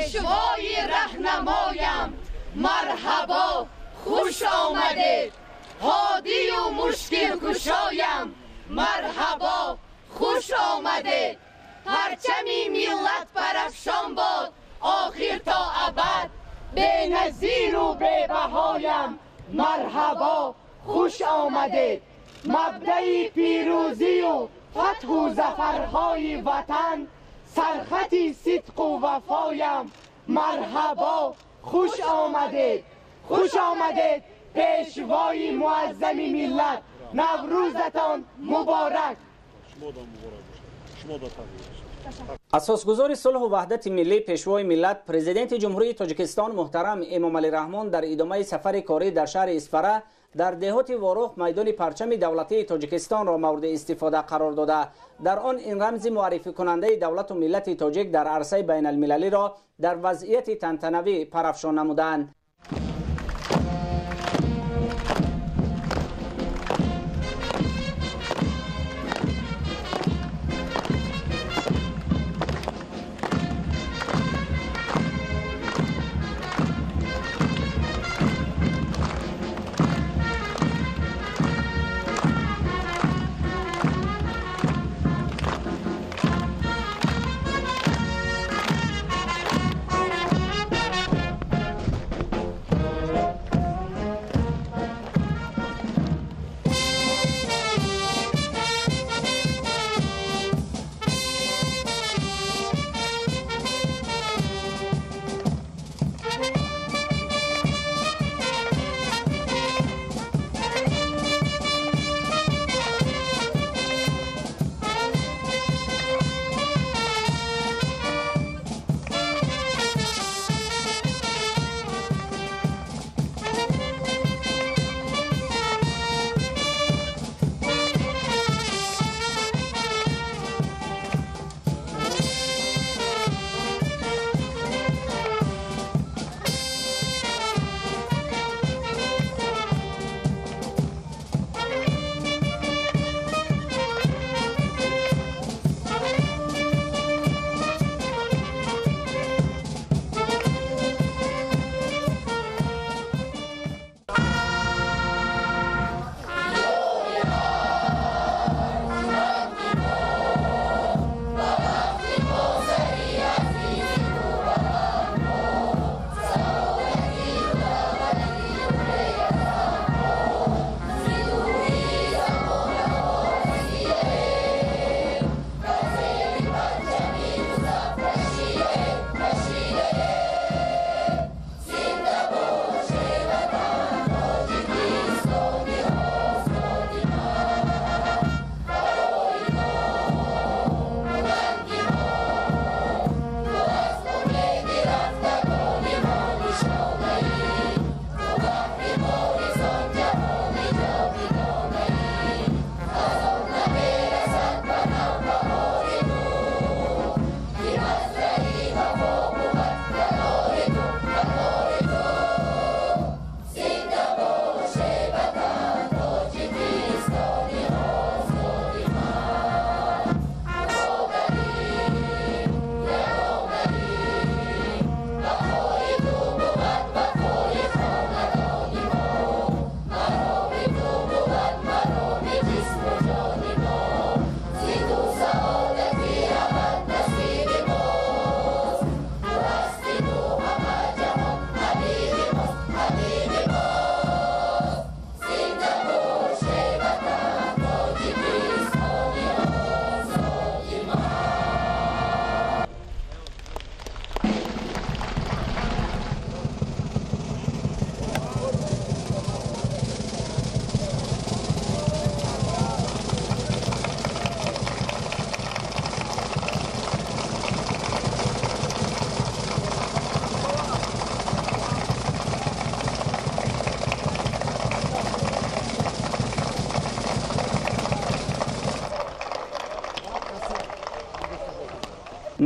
Пешвои раҳнамоям, марҳабо, хуш омадед. Ҳодию мушкилкушоям, марҳабо, хуш омадед. Парчами миллат парафшон бод, охир то абад, беназиру бебаҳоям, марҳабо, хуш омадед. Мабдаи пирӯзию фатҳу зафарҳои ватан, сархати сидқу вафоям, марҳабо, хуш омадед. Хуш омадед, пешвои муаззами миллат. Наврӯзатон муборак. Асосгузори сулҳу ваҳдати миллӣ, пешвои миллат, президенти Ҷумҳурии Тоҷикистон муҳтарам Эмомалӣ Раҳмон дар идомаи сафари корӣ дар шаҳри Исфара дар деҳоти Ворух майдони парчами давлатии Тоҷикистонро мавриди истифода қарор дода. Дар он ин рамзи муаррификунандаи давлату миллати тоҷик дар арсаи байналмилалиро дар вазъияти тантанавӣ парафшон намуданд.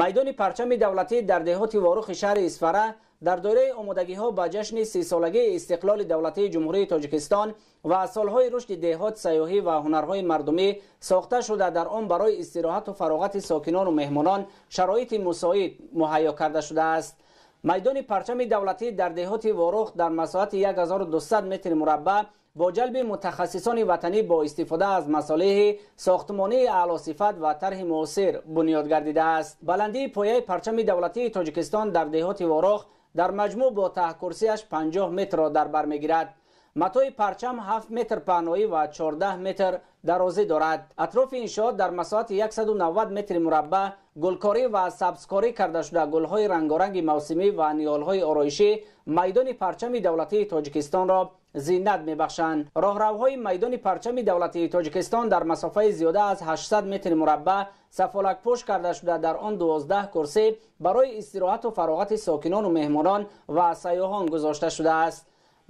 Майдони парчами давлатӣ дар деҳоти Ворухи шаҳри Исфара дар доираи омодагиҳо ба ҷашни 30-солагии истиқлоли давлатии Ҷумҳурии Тоҷикистон ва солҳои рушди деҳот, сайёҳӣ ва ҳунарҳои мардумӣ сохта шуда, дар он барои истироҳату фароғати сокинону меҳмонон шароити мусоид муҳайё карда шудааст. Майдони парчами давлатӣ дар деҳоти Ворух дар масоҳати 1200 метри мураббаъ бо ҷалби мутахассисони ватанӣ бо истифода аз масолеҳи сохтмонии аълосифат ва тарҳи муосир бунёд гардидааст. Баландии пояи парчами давлатии Тоҷикистон дар деҳоти Ворух дар маҷмӯъ бо таҳкурсиаш 50 метрро дар бар мегирад. Матои парчам 7 метр паҳноӣ ва 14 метр дарозӣ дорад. Атрофи иншоот дар масоҳати 190 метри мураббаъ гулкорӣ ва сабзкорӣ карда шуда, гулҳои рангоранги мавсимӣ ва ниҳолҳои ороишӣ майдони парчами давлатии Тоҷикистонро зинат мебахшанд. Роҳравҳои майдони парчами давлатии Тоҷикистон дар масофаи зиёда аз 800 метри мураббаъ сафолакпӯш карда шуда, дар он 12 курсӣ барои истироҳату фароғати сокинону меҳмонон ва сайёҳон гузошта шудааст.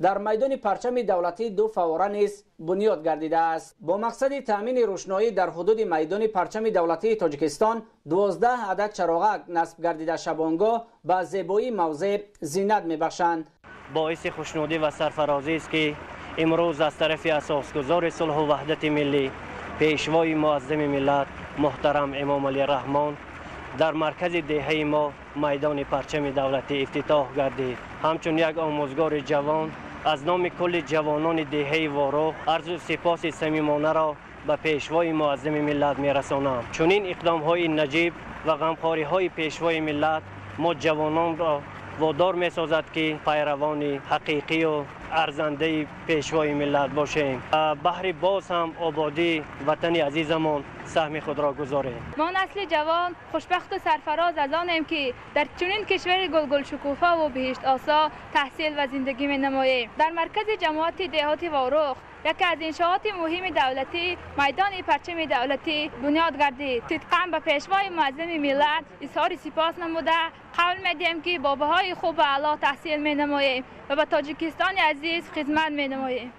Дар майдони парчами давлатӣ ду фаввора низ бунёд гардидааст. Бо мақсади таъмини рӯшноӣ дар ҳудуди майдони парчами давлатии Тоҷикистон 12 адад чароғак насб гардида, шабонгоҳ ба зебоии мавзеъ зинат мебахшанд. Боиси хушнудӣ ва сарфарозӣ аст, ки имрӯз аз тарафи асосгузори сулҳу ваҳдати миллӣ, пешвои муаззами миллат муҳтарам Эмомалӣ Раҳмон дар маркази деҳаи мо майдони парчами давлатӣ ифтитоҳ гардид. Ҳамчун як омӯзгори ҷавон аз номи кулли ҷавонони деҳаи Ворух арзу сипоси самимонаро ба пешвои муаззами миллат мерасонам. Чунин иқдомҳои наҷиб ва ғамхориҳои пешвои миллат мо ҷавононро водор месозад, ки пайравони ҳақиқию арзандаи пешвои миллат бошем, баҳри боз ҳам ободии ватани азизамон саҳми худро гузорем. Мо насли ҷавон хушбахту сарфароз аз онем, ки дар чунин кишвари гулгулшукуфову биҳиштосо таҳсил ва зиндагӣ менамоем. Дар маркази ҷамоати деҳоти Ворух яке аз иншооти муҳими давлатӣ майдони парчами давлатӣ бунёд гардид. Сидқан ба пешвои муаззами миллат изҳори сипос намуда, қавл медиҳем, ки бо баҳои хуб ва аъло таҳсил менамоем ва ба Тоҷикистони азиз хизмат менамоем.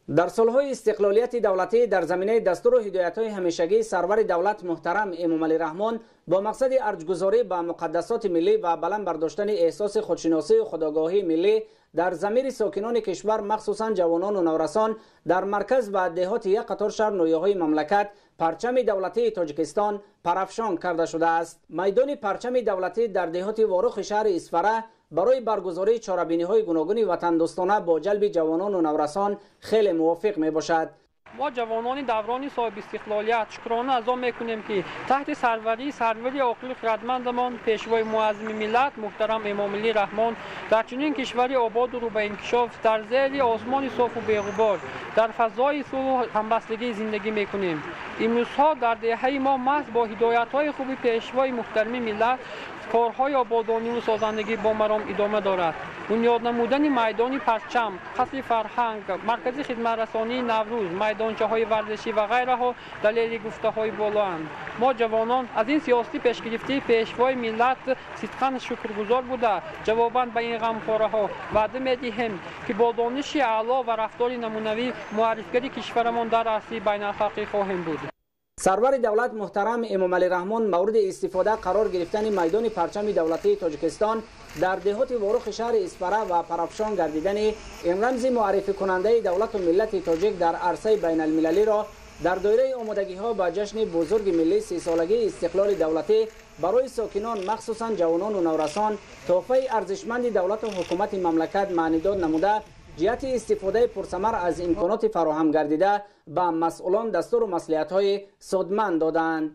Дар солҳои истиқлолияти давлатӣ дар заминаи дастуру ҳидоятҳои ҳамешагии сарвари давлат муҳтарам Эмомалӣ Раҳмон бо мақсади арҷгузорӣ ба муқаддасоти миллӣ ва баланд бардоштани эҳсоси худшиносию худогоҳии миллӣ дар замири сокинони кишвар, махсусан ҷавонону наврасон, дар марказ ва деҳоти як қатор шаҳр ноҳияҳои мамлакат парчами давлатии Тоҷикистон парафшон карда шудааст. Майдони парчами давлатӣ дар деҳоти Ворухи шаҳри Исфара барои баргузории чорабиниҳои гуногуни ватандӯстона бо ҷалби ҷавонону наврасон хеле мувофиқ мебошад. Мо ҷавонони даврони соҳибистиқлолият шукрона аз он мекунем, ки таҳти сарварии сарвари оқилу хирадмандамон, пешвои муаззими миллат муҳтарам Эмомалӣ Раҳмон, дар чунин кишвари ободу рӯ ба инкишоф, дар зери осмони софу беғубор, дар фазои сулҳу ҳамбастагӣ зиндагӣ мекунем. Имрӯзҳо дар деҳаи мо маҳз бо ҳидоятҳои хуби пешвои муҳтарами миллат корҳои ободониву созандагӣ бо маром идома дорад. Бунёд намудани майдони парчам, қасри фарҳанг, маркази хидматрасонии Наврӯз, майдончаҳои варзишӣ ва ғайраҳо далели гуфтаҳои болоанд. Мо ҷавонон аз ин сиёсати пешгирифтии пешвои миллат сидқан шукргузор буда, ҷавобан ба ин ғамхораҳо ваъда медиҳем, ки бо дониши аъло ва рафтори намунавӣ муаррифгари кишварамон дар арсаи байналхалқӣ хоҳем буд. Сарвари давлат муҳтарам Эмомалӣ Раҳмон мавриди истифода қарор гирифтани майдони парчами давлатии Тоҷикистон дар деҳоти Ворухи шаҳри Исфара ва парафшон гардидани ин рамзи муаррификунандаи давлату миллати тоҷик дар арсаи байналмилалиро дар доираи омодагиҳо ба ҷашни бузурги миллӣ, 30-солагии истиқлоли давлатӣ, барои сокинон, махсусан ҷавонону наврасон тӯҳфаи арзишманди давлату ҳукумати мамлакат маънидод намуда, ҷиҳати истифодаи пурсамар аз имконоти фароҳам гардида ба масъулон дастуру маслиҳатҳои судманд доданд.